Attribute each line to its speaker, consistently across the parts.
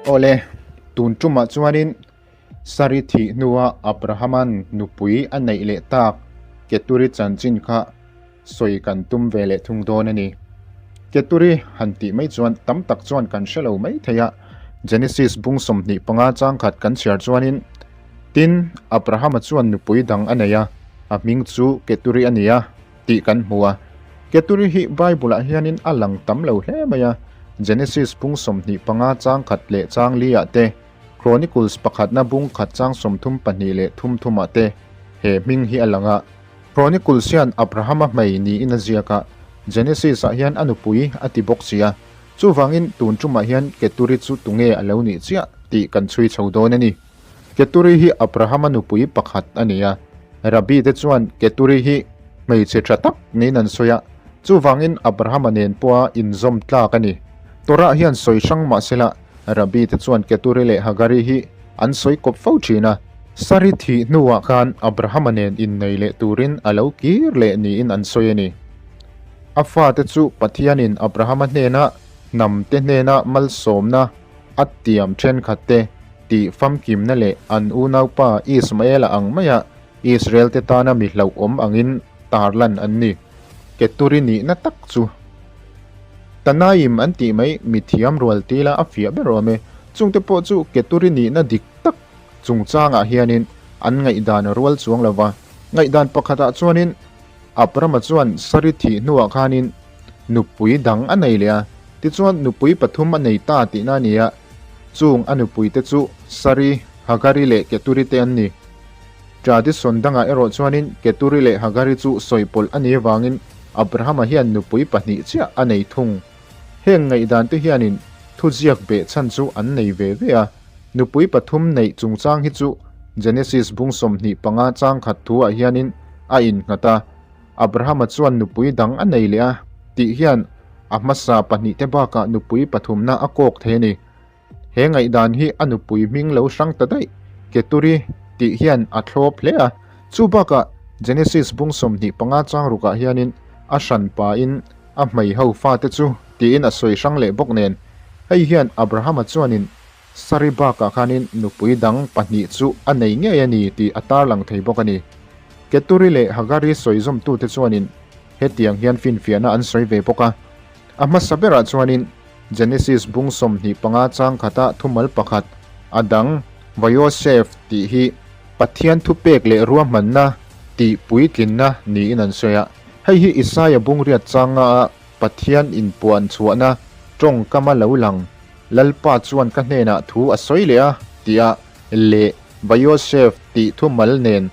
Speaker 1: Awle, tun tumah chuanin Sari thih hnua Abrahama'n nupui a neih leh tak Keturi chanchin kha sawi kan tum ve leh thung dawn a ni. Keturi han tih mai chuan tam tak chuan kan hre lo mai thei a, Genesis bung 25 changkhat kan chhiar chuanin, Tin, Abrahama chuan nupui dang a nei a, a hming chu Keturi a ni a, tih kan hmu a. Keturi hi Bible-ah hianin a lang tam lo hle mai a, Genesis bung 25 changkhat leh chang li-ah te, Chronicles pakhatna bung khat chang 32 leh thum thumah te he hming hi a lang a. Chronicles hian Abrahama hmei niin a ziak a, Genesis-ah hian a nupui a ti bawk si a. Chuvangin tun tumah hian Keturi chu tunge a lo nih chiah tih kan chhui chho dawn a ni. Keturi hi Abrahama nupui pakhat a ni a. Rabbi te chuan Keturi hi hmeichhe tha tak niin an sawi a, chuvangin Abrahama nen pawha inzawm tlak a ni. Torah hian sawi hrang mah sela, Rabbi te chuan Keturi leh Hagari hi an sawi kawp fo thin a. Sari thih hnuah khan Abrahama nen innei leh turin a lo kir leh niin an sawi a ni. A fate chu Pathianin Abrahama hnena hnamte hnena malsawmna a tiam thenkhatte tih famkimna leh an unaupa Ismaela ang maia Israelte tana mi hlauhawm angin tarlan an ni. Keturi nihna tak chu Tanaim an tih mai mithiam rual tila a fiah ber awm e. Chungte pawh chu Keturi nihna dik tak chungchangah hianin an ngaihdan a rual chuang lo va. Ngaihdan pakhatah chuanin Abrama chuan Sari thih hnuah khanin nupui dang a nei leh a, tichuan nupui pathum a nei ta tihna a ni a, chung a nupuite chu Sari, Hagari leh Keturi te an ni. Tradition dangah erawh chuanin Keturi leh Hagari chu sawi pawlh a nih avangin Abrahama hian nupui pahnih chiah a nei thung. Heng ngaihdan te hianin thuziak beh chhan chu an nei ve ve a, nupui pathum neih chungchang hi chu Genesis bung 25 chang khat thuah hianin a innghat a. Abrahama chuan nupui dang a nei leh a, tih hian a hmasa pahnihte bakah nupui pathumna a kawk thei a ni. He ngaihdan hi a nupui hming lo hrang ta daih, Keturi, tih hian a thlawp hle a. Chu bakah Genesis bung 25 chang rukah hianin a hran pain a hmei ho fate chu tiin a sawi hrang leh bawk nen. Hei hian Abrahama chuanin Sari bakah khanin nupui dang pahnih chu a nei ngei a ni tih a tarlang thei bawk a ni. Keturi leh Hagari sawi zawmtute chuanin hetiang hian finfiahna an sawi ve bawk a. A hmasa berah chuanin Genesis bung 25 chang khata thumal pakhat a dang Vayosef tih hi Pathian thupek leh ruahmanna tih puitlinna niin an sawi a. Hei hi Isaia bung riat changa a Pathian inpuan chhuahna tawngkama lo lang Lalpa chuan ka hnenah thu a sawi leh a, tia leh Vayosef tih thumal nen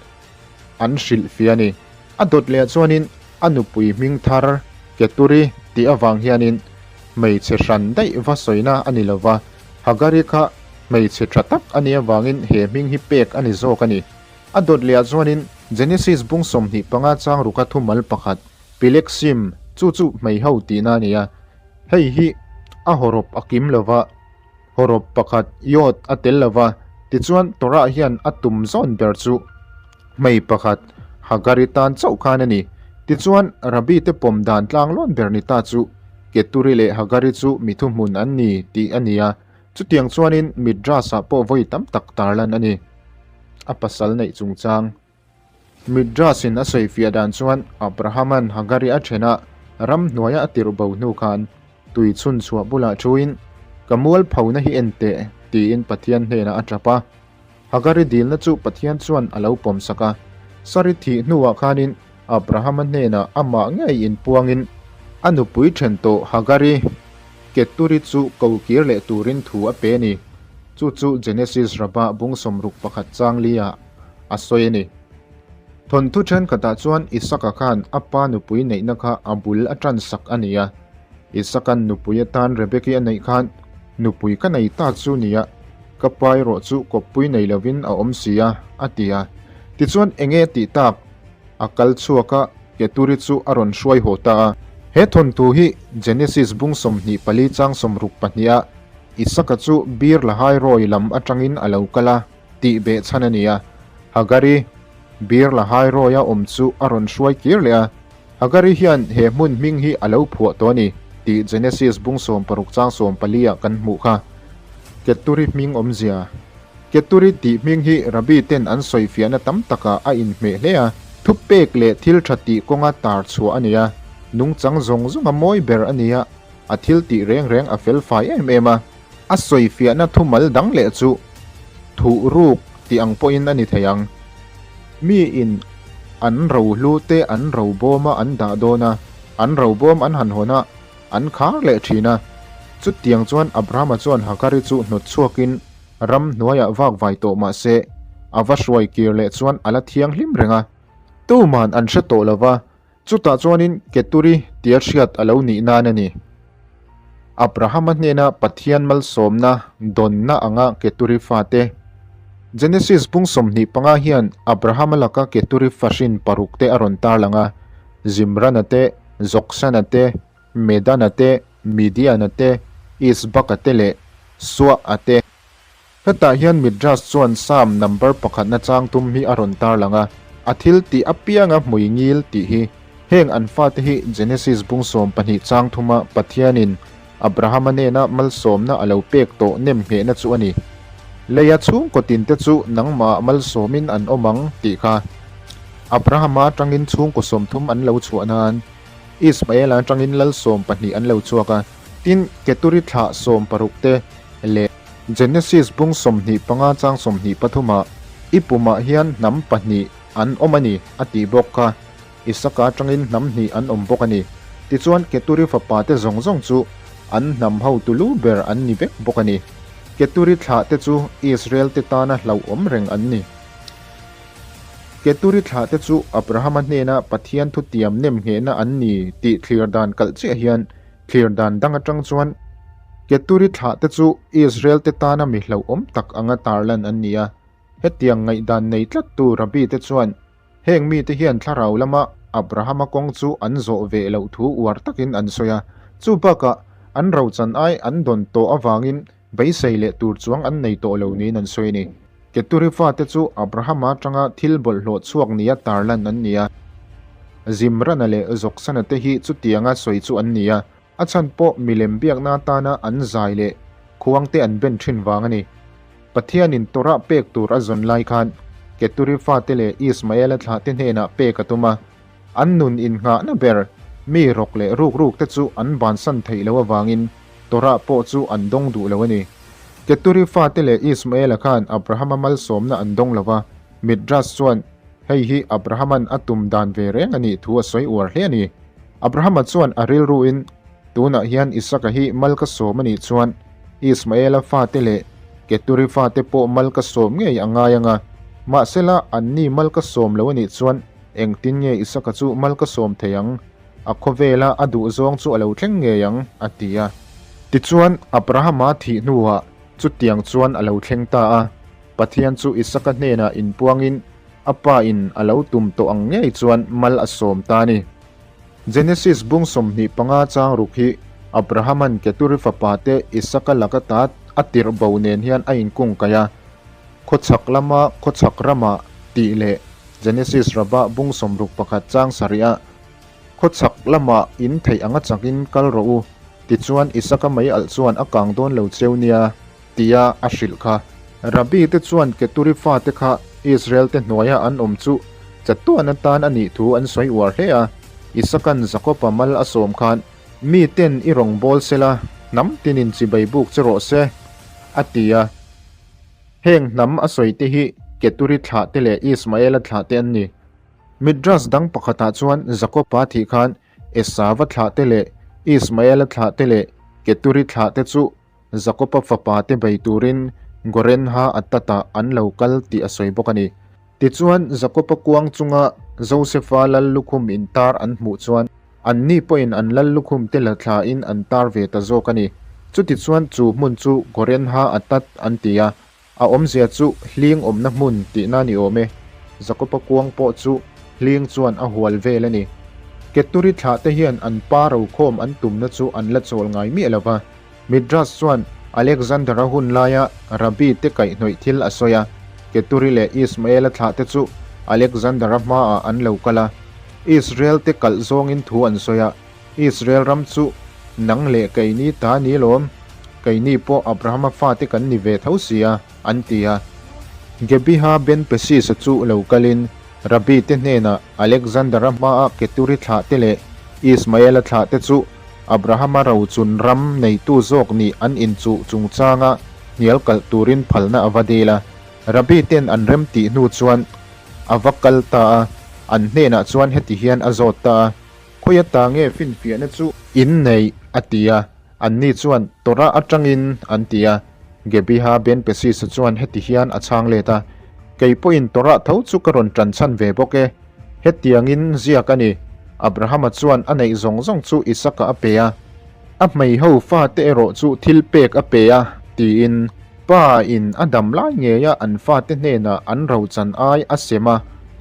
Speaker 1: an hrilh fia a ni. A dawt leh chuanin a nupui hming thar Keturi tih avang hianin hmeichhe hran daih va sawina a ni lova, Hagari kha hmeichhe tha tak a nih avangin he hming hi pek a ni zawk a ni. A dawt leh chuanin Genesis bung 25 chang ruka thumal pakhat Pileksim chu chu hmeiho tihna a ni a. Hei hi a hawrawp a kim lo va, hawrawp pakhat yod a tel lo va, tichuan Torah hian a tum zawn ber chu hmei pakhat Hagari tan chauh khan a ni. Tichuan Rabbi te pawm dan tlanglawn ber ni ta chu Keturi leh Hagari chu mi thuhmun an ni tih a ni a, chutiang chuanin Midrash-ah pawh vawi tam tak tarlan a ni. A pasal neih chungchang. Midrash-in a sawifiah dan chuan Abraham-a'n Hagari a then a, ramhnuaia a tirh bo hnu khan tui chhun chhuah bulah thuin, Ka mual phona hi en teh, tiin Pathian hnenah a tap a. Hagari dilna chu Pathian chuan a lo pawmsak a. Sari thih hnuah khanin Abraham-a hnenah amah ngei inpuangin a nupui then tawh Hagari Keturi chu ko kir leh turin thu a pe a ni. Chu chu Genesis Rabbah bung 61 chang li-ah a sawi a ni. Thawnthu thenkhatah chuan Isaka khan a pa nupui neihna kha a bul a tan sak a ni a. Isaka'n nupui atan Rebeki a neih khan, Nupui ka nei ta chu nia, ka pa erawh chu kawppui nei lovin a awm si a, a ti a. Tichuan enge tih tak? A kal chhuak a, Keturi chu a rawn hruai haw ta a. He thawnthu hi Genesis bung 24 chang 62 a Isaka chu Bir Lahai-Roi lam atangin a lo kal a. Tih beh chhan a ni a, Hagari, Bir Lahai Roy-a awm chu a rawn hruai kir leh a. Hagari hian he hmun hming hi a lo phuah tawh a ni tih Genesis bung 16 chang 14 ah kan hmuh kha. Keturi hming awmzia. Keturi tih hming hi Rabbi ten an sawifiahna tam takah a inhmeh hle a, thupek leh thil tha tih kawnga tar chhuah a ni a, nungchang zawng zawnga mawi ber a ni a, a thil tih reng reng a fel fai em em a. A sawifiahna thumal dang leh chu thuh ruk tih ang pawhin a ni thei ang. Miin an rohlu te an robawma an dah dawn a, an robawm an han hawn a, An khar leh thin a. Chutiang chuan Abrahama chuan Hagari chu hnawt chhuakin ram hnuaiah vak vai tawh mah se, a va hruai kir leh chuan a la thianghlim reng a. Tuman an hre tawh lo va, chutah chuanin Keturi tia hriat a lo nih nan a ni. Abrahama hnena Pathian malsawmna dawnna anga Keturi fate. Genesis bung 25 hian Abrahama laka Keturi fahrin parukte a rawn tarlang a, Zimrana te, Joksana te, Medana te, Midiana te, Isbaka te leh Suah-a te. Hetah hian Midrash chuan Psalm number pakhatna chang tum hi a rawn tarlang a, a thil tih apianga hmui ngil tih hi. Heng an fate hi Genesis bung 12 chang thuma Pathianin Abrahama nena malsawmna a lo pek tawh nemnghehna chu a ni. Leia chhungkaw tinte chu nangmah malsawmin an awm ang tih kha. Abrahama atangin chhungkaw 30 an lo chhuah nan, Ismaela atangin lal 12 an lo chhuak a, tin, Keturi thlah 60 te leh. Genesis bung 25 chang 23 ah, I pumah hian hnam pahnih an awm a ni, a tih bawk kha. Isaka atangin hnam hnih an awm bawk a ni. Tichuan, Keturi fapate zawng zawng chu an hnam hotu lu ber an ni vek bawk a ni. Keturi thlahte chu Israel-te tana hlauhawm reng an ni. Keturi thlahte chu Abrahama hnena Pathian thutiam nemnghehna an ni tih thlir dan kalh chiah hian thlir dan dang atang chuan Keturi thlahte chu Israel-te tana mi hlauhawm tak anga tarlan an ni a. Hetiang ngaihdan nei tlattu Rabbi-te chuan Heng mite hian thlarau lama Abrahama kawng chu an zawh ve loh thu uar takin an sawi a, chu bakah an rochan ai an dawn tawh avangin beisei leh tur chuang an nei tawh lo niin an sawi a ni. Keturi fate chu Abrahama atanga thil bawlhhlawh chhuak nia tarlan an ni a, Zimrana leh Joksana te hi chutianga sawi chu an ni a, A chhan pawh milem biakna atana an zai leh khuangte an ben thin vang a ni. Pathianin Torah pek tur a zawn lai khan Keturi fate leh Ismaela thlahte hnenah pek a tum a. An nun innghahna ber mi rawk leh rukruk te chu an bansan theih loh avangin Torah pawh chu an dawng duh lo a ni. Keturi fate leh Ismaela khan Abrahama malsawmna an dawng lo va, Midrash chuan hei hi Abrahama'n a tum dan ve reng a nih thu a sawi uar hle a ni. Abrahama chuan a rilruin, Tunah hian Isaka hi mal ka sawm a nih chuan Ismaela fate leh Keturi fate pawh mal ka sawm ngei a ngai ang a, mahsela anni mal ka sawm lo a nih chuan engtin nge Isaka chu mal ka sawm thei ang? A khawvela a duhzawng chu a lo thleng ngei ang, a ti a. Tichuan, Abrahama thih hnuah chutiang chuan a lo thleng ta a. Pathian chu Isaka hnenah inpuangin a pa in a lo tum tawh ang ngei chuan mal a sawm ta a ni. Genesis bung 25 chang ruk hi Abrahama'n Keturi fapa te Isaka laka ta a tirh bo nen hian a inkung kaih a, khawchhak lama khawchhak ramah tih leh Genesis Rabah bung 61 chang sarih a khawchhak lamah in theih anga chakin kal rawh u, tichuan Isaka mei alh chuan a kang dawn lo cheu nia. Tia a hrilh kha. Rabbi te chuan Keturi fate kha Israel te hnuaia an awm chu chatuan atan a nih thu an sawi uar hle a. Isakan Jakob-a mal a sawm khan, Mi ten i rawn bawl sela, hnam tinin chibai buk che rawh se, a ti a. Heng hnam a sawi te hi Keturi thlah te leh Ismaela thlah te an ni. Midrash dang pakhatah chuan Jakob-a thih khan Esava thlah te leh Ismaela thlah te leh Keturi thlah te chu Jakob-a fapa te bei turin Gorenha Atata an lo kal tih a sawi bawk a ni. Tichuan, Jakob-a kuang chunga Josefa lal lukhum intar an hmuh chuan anni pawhin an lal lukhum te la thlain an tar ve ta zawk a ni. Chutichuan chu hmun chu Gorenha Atat an ti a, A awmzia chu hling awmna hmun tihna ni awm e. Jakob-a kuang pawh chu hling chuan a hual vel a ni. Keturi thlahte hian an pa rokhawm an tumna chu an la chawl ngai miah lo va. Midrash chuan Alexander-a hun laia Rabbi te kaihhnawih thil a sawi a, Keturi leh Ismaela thlahte chu Alexander-a hmaah an lo kal a. Israel te kalh zawngin thu an sawi a, Israel ram chu nang leh keini ta ni lawm. Keini pawh Abrahama fate kan ni ve tho si a, an ti a. Gebiha ben Pesisa chu lo kalin Rabbi te hnenah Alexander-a hmaa Keturi thlahte leh Ismaela thlahte chu Abrahama rochun ram neitu zawk nih an inchuh chungchanga hnial kalh turin phalna a va dil a. Rabbi ten an rem tih hnu chuan a va kal ta a, an hnenah chuan heti hian a zawt ta a, Khawi ata nge finfiahna chu in neih? a ti a. Anni chuan, Torah atangin, an ti a. Gebiha ben Pesisa chuan heti hian a chhang let a, Kei pawhin Torah tho chu ka rawn tan chhan ve bawk e. Hetiangin ziak a ni. Abrahama chuan a neih zawng zawng chu Isaka a pe a. A hmeiho fate erawh chu thil pek a pe a, tiin pa in a dam lai ngeia an fate hnenah an rochan ai a sem a,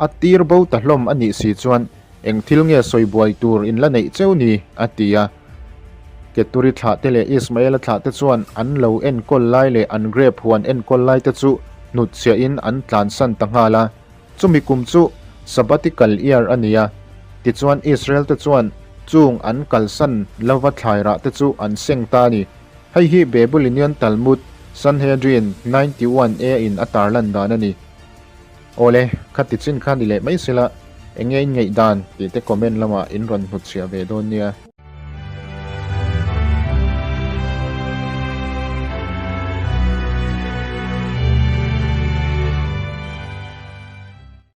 Speaker 1: a tir bo ta hlawm a nih si chuan Eng thil nge sawi buai tur in la neih cheu ni? a ti a. Keturi thlahte leh Ismaela thlahte chuan an lo enkawl lai leh an grape huan enkawl lai te chu hnutchhiahin an tlansan ta nghal a. Chumi kum chu Sabbatical year a ni a. Tichuan Israel te chuan chung an kalsan lova thlai rah te chu an seng ta a ni. Hei hi Babylonian Talmud, Sanhedrin 91 A in a tarlan dan a ni. Awle, kha ti chin kha ni leh mai sela, eng nge in ngaih dan tih te comment lamah in rawn hnutchhiah ve dawn nia.